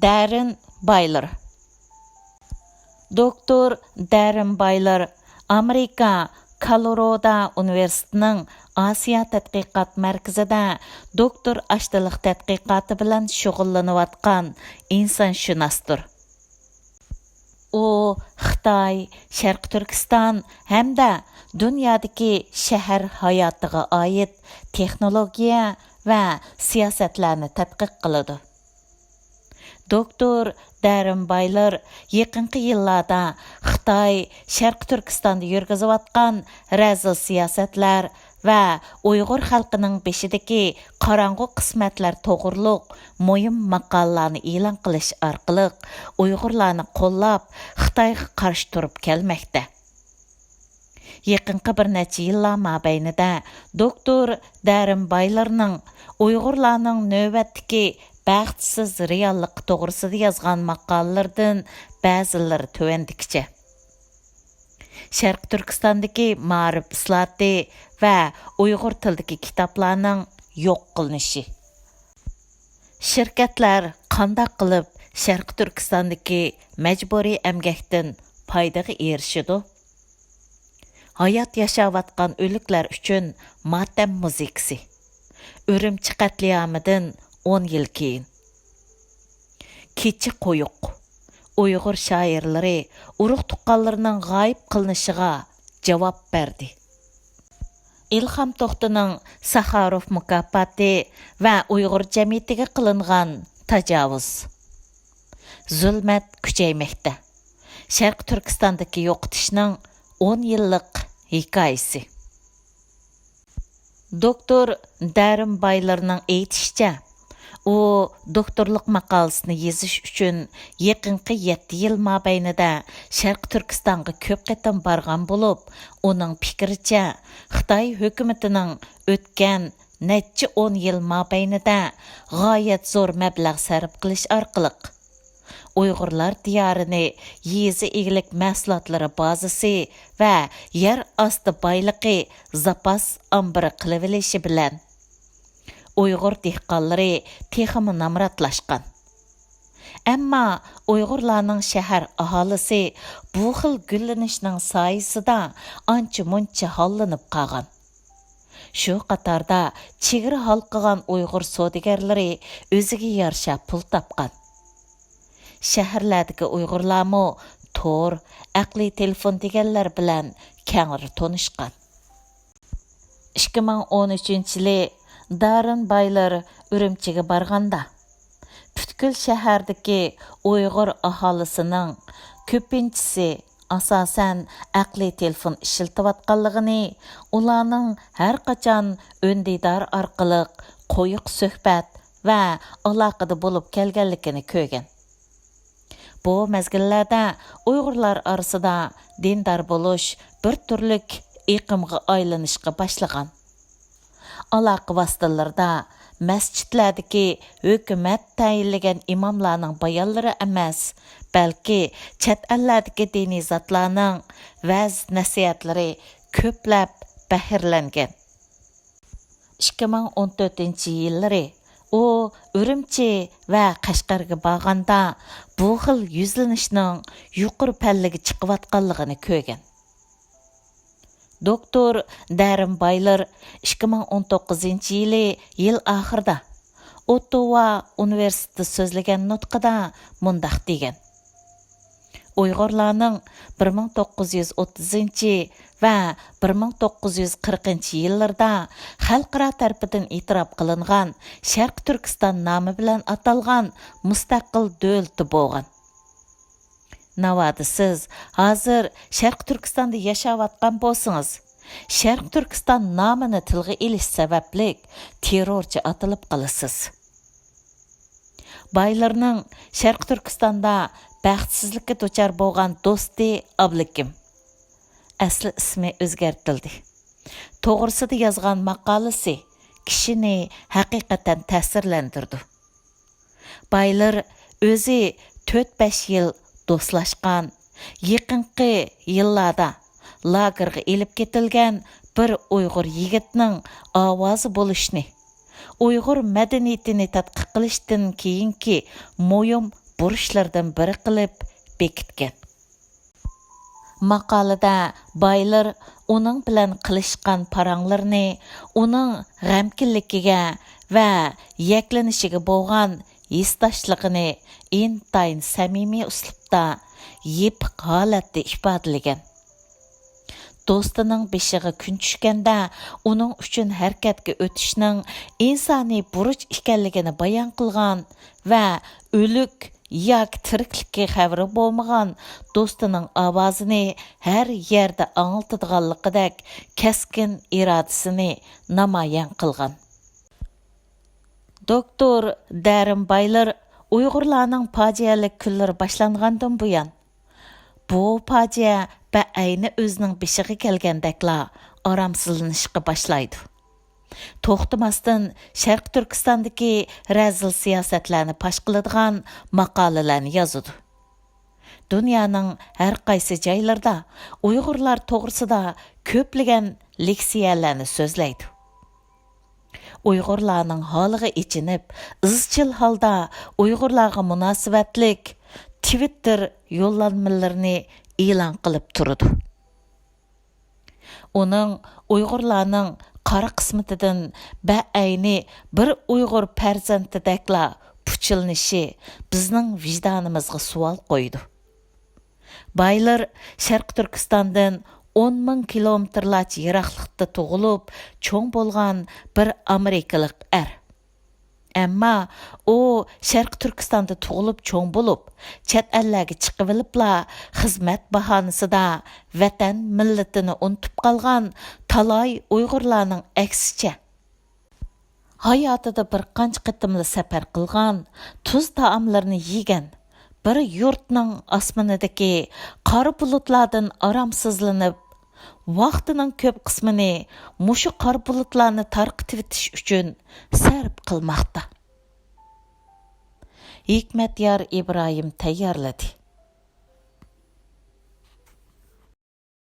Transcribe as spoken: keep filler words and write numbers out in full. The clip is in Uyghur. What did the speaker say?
دەررېن بايلېر. دوكتور دەررېن بايلېر ئامېرىكا كولورادو ئۇنىۋېرسىتېتىنىڭ ئاسىيا تەتقىقات مەركىزىدە دوكتور ئاشتىلىق تەتقىقاتى بىلەن شۇغۇللىنىۋاتقان ئىنسانشۇناستۇر. ئۇ خىتاي، شەرقىي تۈركىستان ھەمدە دۇنيادىكى شەھەر ھاياتىغا ئائىت تېخنولوگىيە ۋە سىياسەتلەرنى تەتقىق قىلىدۇ. دوكتور دەررېن بايلېر يېقىنقى يىللاردا خىتاي شەرقىي تۈركىستاندا يۈرگۈزۈۋاتقان رەزىل سىياسەتلەر ۋە ئۇيغۇر خەلقىنىڭ بېشىدىكى قاراڭغۇ قىسمەتلەر توغرۇلۇق مۇھىم ماقالىلەرنى ئېلان قىلىش ئارقىلىق ئۇيغۇرلارنى قوللاپ، خىتايغا قارشى تۇرۇپ كەلمەكتە. يېقىنقى بىر نەچچە يىللار مابەينىدە دوكتور دەررېن بايلېرنىڭ ئۇيغۇرلارنىڭ نۆۋەتتىكى بەختسىز رېئاللىقى توغرىسىدا يازغان ماقالىلىرىدىن بەزىلىرى تۆۋەندىكىچە. شەرقىي تۈركىستاندىكى مائارىپ ئىسلاھاتى ۋە ئۇيغۇر تىلىدىكى كىتابلارنىڭ يوق قىلىنىشى. شىركەتلەر قانداق قىلىپ شەرقىي تۈركىستاندىكى مەجبۇرىي ئەمگەكتىن پايدىغا ئېرىشىدۇ؟ ھايات ياشاۋاتقان ئۆلۈكلەر ئۈچۈن ماتەم مۇزىكىسى. ئۈرۈمچى قەتلىئامىدىن ئون يىل كېيىن. كېچە قويۇق. ئۇيغۇر شائىرلىرى ئۇرۇق-تۇغقانلىرىنىڭ غايىب قىلىنىشىغا جاۋاب بەردى. ئىلھام توختىنىڭ ساخاروف مۇكاپاتى ۋە ئۇيغۇر جەمئىيىتىگە قىلىنغان تاجاۋۇز. زۇلمەت كۈچەيمەكتە. شەرقىي تۈركىستاندىكى يوقىتىشنىڭ ئون يىللىق ھېكايىسى. دوكتور دەررېن بايلېرنىڭ ئېيتىشىچە، ئۇ دوكتورلۇق ماقالىسىنى يېزىش ئۈچۈن يېقىنقى يەتتە يىل مابەينىدە شەرقىي تۈركىستانغا كۆپ قېتىم بارغان بولۇپ، ئۇنىڭ پىكرىچە، خىتاي ھۆكۈمىتىنىڭ ئۆتكەن نەچچە ئون يىل مابەينىدە غايەت زور مەبلەغ سەرپ قىلىش ئارقىلىق، ئۇيغۇرلار دىيارىنى يېزا ئىگىلىك مەھسۇلاتلىرى بازىسى ۋە يەر ئاستى بايلىقى زاپاس ئامبىرى قىلىۋېلىشى بىلەن، ئۇيغۇر دېھقانلىرى تېخىمۇ نامراتلاشقان. ئەمما ئۇيغۇرلارنىڭ شەھەر ئاھالىسى بۇ خىل گۈللىنىشنىڭ سايىسىدا ئانچە-مۇنچە ھاللىنىپ قالغان. شۇ قاتاردا چېگرا ھالقىغان ئۇيغۇر سودىگەرلىرى ئۆزىگە يارىشا پۇل تاپقان. شەھەرلەردىكى ئۇيغۇرلارمۇ تور، ئەقلىي تېلېفون دېگەنلەر بىلەن كەڭرى تونۇشقان. ئىككى مىڭ ئون ئۈچىنچى يىلى داررېن بايلېر ئۈرۈمچىگە بارغاندا، پۈتكۈل شەھەردىكى ئۇيغۇر ئاھالىسىنىڭ كۆپىنچىسى ئاساسەن ئەقلىي تېلېفون ئىشلىتىۋاتقانلىقىنى، ئۇلارنىڭ ھەر قاچان ئۈندىدار ئارقىلىق قويۇق سۆھبەت ۋە ئالاقىدە بولۇپ كەلگەنلىكىنى كۆرگەن. بۇ مەزگىللەردە ئۇيغۇرلار ئارىسىدا دىندار بولۇش بىر تۈرلۈك ئېقىمغا ئايلىنىشقا باشلىغان. ئالاقە ۋاسىتىلىرىدا مەسچىتلەردىكى ھۆكۈمەت تەيىنلىگەن ئىماملارنىڭ بايانلىرى ئەمەس، بەلكى چەت ئەللەردىكى دىنىي زاتلارنىڭ ۋەز-نەسىھەتلىرى كۆپلەپ بەھرىلەنگەن. ئىككى مىڭ ئون تۆتىنچى يىللىرى ئۇ ئۈرۈمچى ۋە قەشقەرگە بارغاندا، بۇ خىل يۈزلىنىشنىڭ يۇقىرى پەللىگە چىقىۋاتقانلىقىنى كۆرگەن. دوكتور دەررېن بايلېر ئىككى مىڭ ئون توققۇزىنچى يىلى يىل ئاخىرىدا ئوتتاۋا ئۇنىۋېرسىتېتىدا سۆزلىگەن نۇتقىدا مۇنداق دېگەن: ئۇيغۇرلارنىڭ بىر مىڭ توققۇز يۈز ئوتتۇزىنچى ۋە بىر مىڭ توققۇز يۈز قىرىقىنچى يىللىرىدا خەلقئارا تەرىپىدىن ئېتىراپ قىلىنغان شەرقىي تۈركىستان نامى بىلەن ئاتالغان مۇستەقىل دۆلىتى بولغان. ناۋادا سىز ھازىر شەرقىي تۈركىستاندا ياشاۋاتقان بولسىڭىز، شەرقىي تۈركىستان نامىنى تىلغا ئېلىش سەۋەبلىك تېررورچى ئاتىلىپ قالىسىز. بايلېرنىڭ شەرقىي تۈركىستاندا بەختسىزلىككە دۇچار بولغان دوستى ئابلىكىم، ئەسلى ئىسمى ئۆزگەرتىلدى، توغرىسىدا يازغان ماقالىسى كىشىنى ھەقىقەتەن تەسىرلەندۈرىدۇ. بايلېر ئۆزى تۆت-بەش يىل دوستلاشقان، يېقىنقى يىللاردا لاگېرغا ئېلىپ كېتىلگەن بىر ئۇيغۇر يىگىتنىڭ ئاۋازى بولۇشنى، ئۇيغۇر مەدەنىيىتىنى تەتقىق قىلىشتىن كېيىنكى مۇھىم بۇرچلىرىدىن بىرى قىلىپ بېكىتكەن. ماقالىدە بايلېر ئۇنىڭ بىلەن قىلىشقان پاراڭلىرىنى، ئۇنىڭ غەمكىنلىكىگە ۋە يەكلىنىشىگە بولغان ھېسداشلىقىنى ئىنتايىن سەمىمىي ئۇسلۇبتا، يېپىق ھالەتتە ئىپادىلىگەن. دوستىنىڭ بېشىغا كۈن چۈشكەندە، ئۇنىڭ ئۈچۈن ھەرىكەتكە ئۆتۈشنىڭ ئىنسانىي بۇرچ ئىكەنلىكىنى بايان قىلغان ۋە ئۆلۈك ياكى تىرىكلىكى خەۋىرى بولمىغان دوستىنىڭ ئاۋازىنى ھەر يەردە ئاڭلىتىدىغانلىقىدەك كەسكىن ئىرادىسىنى نامايان قىلغان. دوكتور دەررېن بايلېر ئۇيغۇرلارنىڭ پاجىئەلىك كۈنلىرى باشلانغاندىن بۇيان، بۇ پاجىئە بەئەينى ئۆزىنىڭ بېشىغا كەلگەندەكلا ئارامسىزلىنىشقا باشلايدۇ. توختىماستىن شەرقىي تۈركىستاندىكى رەزىل سىياسەتلەرنى پاش قىلىدىغان ماقالىلەرنى يازىدۇ. دۇنيانىڭ ھەر قايسى جايلىرىدا ئۇيغۇرلار توغرىسىدا كۆپلىگەن لېكسىيەلەرنى سۆزلەيدۇ. ئۇيغۇرلارنىڭ ھالىغا ئېچىنىپ، ئىزچىل ھالدا ئۇيغۇرلارغا مۇناسىۋەتلىك تىۋىتتېر يوللانمىلىرىنى ئېلان قىلىپ تۇرىدۇ. ئۇنىڭ ئۇيغۇرلارنىڭ قارا قىسمىتىدىن بەئەينى بىر ئۇيغۇر پەرزەنتىدەكلا پۇچىلىنىشى بىزنىڭ ۋىجدانىمىزغا سوئال قويىدۇ. بايلېر شەرقىي تۈركىستاندىن ئون مىڭ كىلومېتىرلارچە يىراقلىقتا تۇغۇلۇپ چوڭ بولغان بىر ئامېرىكىلىق ئەر. ئەمما ئۇ شەرقىي تۈركىستاندا تۇغۇلۇپ چوڭ بولۇپ، چەت ئەللەرگە چىقىۋېلىپلا خىزمەت باھانىسىدا ۋەتەن مىللىتىنى ئۇنتۇپ قالغان تالاي ئۇيغۇرلارنىڭ ئەكسىچە، ھاياتىدا بىر قانچە قېتىملا سەپەر قىلغان، تۇز تائاملىرىنى يېگەن، بىر يۇرتنىڭ ئاسمىنىدىكى قارا بۇلۇتلاردىن ئارامسىزلىنىپ، ۋاقتىنىڭ كۆپ قىسمىنى مۇشۇ قارا بۇلۇتلارنى تارقىتىۋېتىش ئۈچۈن سەرپ قىلماقتا. ھېكمەتيار ئىبراھىم تەييارلىدى.